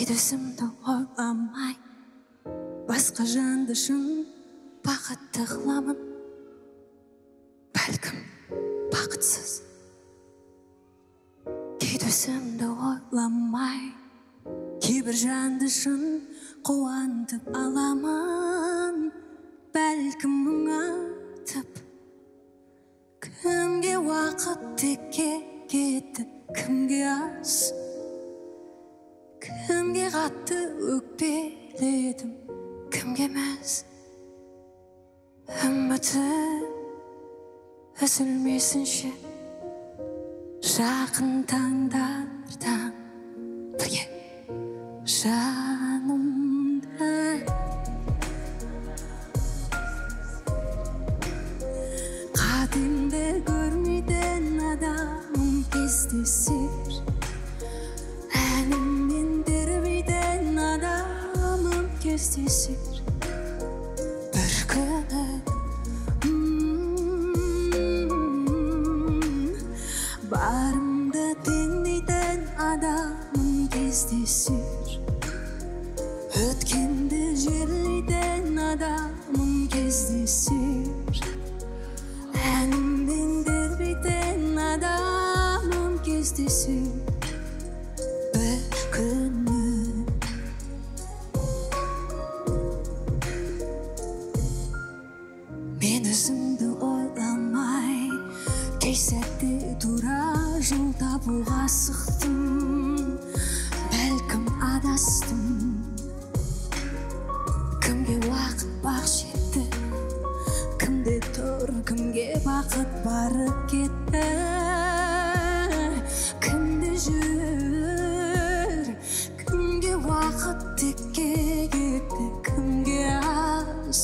Кейде өзімді ойламай, басқа жанды шын бақытты қыламын. Бәлкім бақытсыз. Кейде өзімді ойламай, кейбір жанды шын қуантып аламын. Бәлкім мұңайтып, кімге уақыт текке кетті, кімге аз, кімге қатты өкпеледім, кімге мәз. Үмітім үзілмесінші жақын таңдардан бірге жанымды. Қатеңді көрмейтін адамым кездесер, әніммен тербейтін адамым кездесер. Бір күні барымды теңдейтін адамым кездесер, өткенді жерлейтін адамым кездесер, әніммен тербейтін адамым кездесер. Бір күні мен өзімді ойламай, кей сәтте тура жол табуға асықтым, бәлкім адастым. Кімге уақыт бақ жетті, кімде тұр, кімге бақыт барып кетті, кімде жүр, кімге уақыт текке кетті, кімге аз,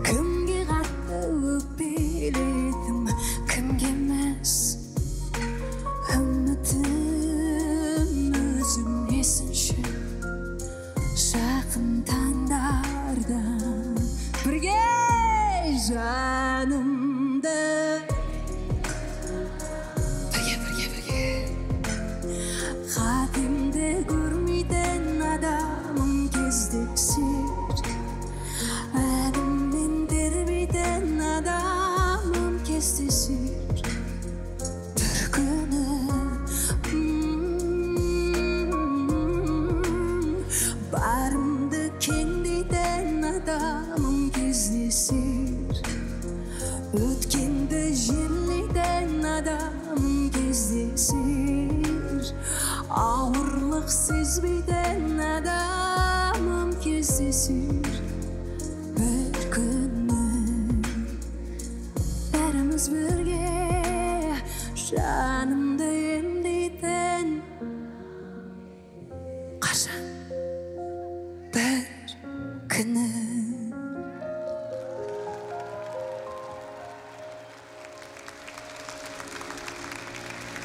кімге қатты өкпеледім, кімге мәз. Үмітім үзілмесінші жақын таңдардан бірге жанымды. Бірге, бірге, бірге. Қатемді көрмейтін адамым кездесер, әніммен тербейтін адамым кездесер. Бір күні барымды кеңдейтін адамым кездесер, өткенді жерлейтін адамым кездесер, ауырлық сезбейтін адамым кездесер. Бір күні бәріміз бірге жанымды емдейтін қашан бір күні.